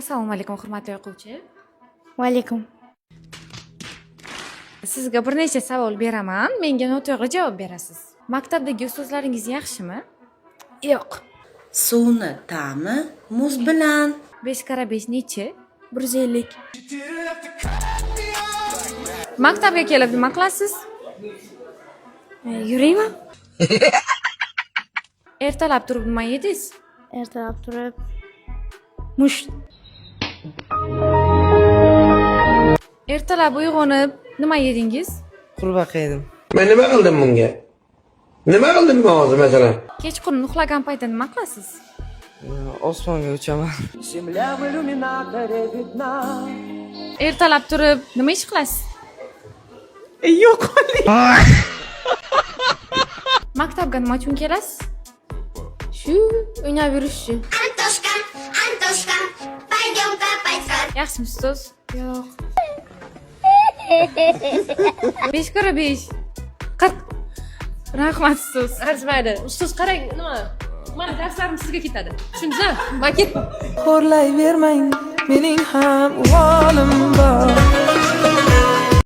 Assalomu alaykum, hurmatli o'quvchi. Va alaykum. Sizga bir necha savol beraman, menga noto'g'ri javob berasiz. Maktabdagi ustozlaringiz yaxshimi? Yo'q. Suvni ta'mi muz bilan. 5 karra 5 nechi? 150. Maktabga kelib nima qilasiz? Yurayman. Ertalab turib nima yedingiz? Ertalab turib musht. Ertalab uyg'onib nima yedingiz? Qurbaqa yedim. Men nima qildim bunga? Nima qildim men hozir, masalan? Kechqurun uxlagan paytda nima qilasiz? Osmonga uchaman. Земля в иллюминаторе видна. Ertalab turib nima ish qilasiz? Yo'q. Maktabga nima uchun kelasiz? Shu o'ynab yurish uchun. Антошка, Антошка, пойдем копать. Yaxshimi, ustoz? Yo'q. 5 karra 5 40. Rahmat, ustoz. Arzimaydi. Ustoz, qarang, nima, mani darslarim sizga ketadi, tushundingiz? Man ketdim. Xo'rlayvermang, mening ham uvolim bor.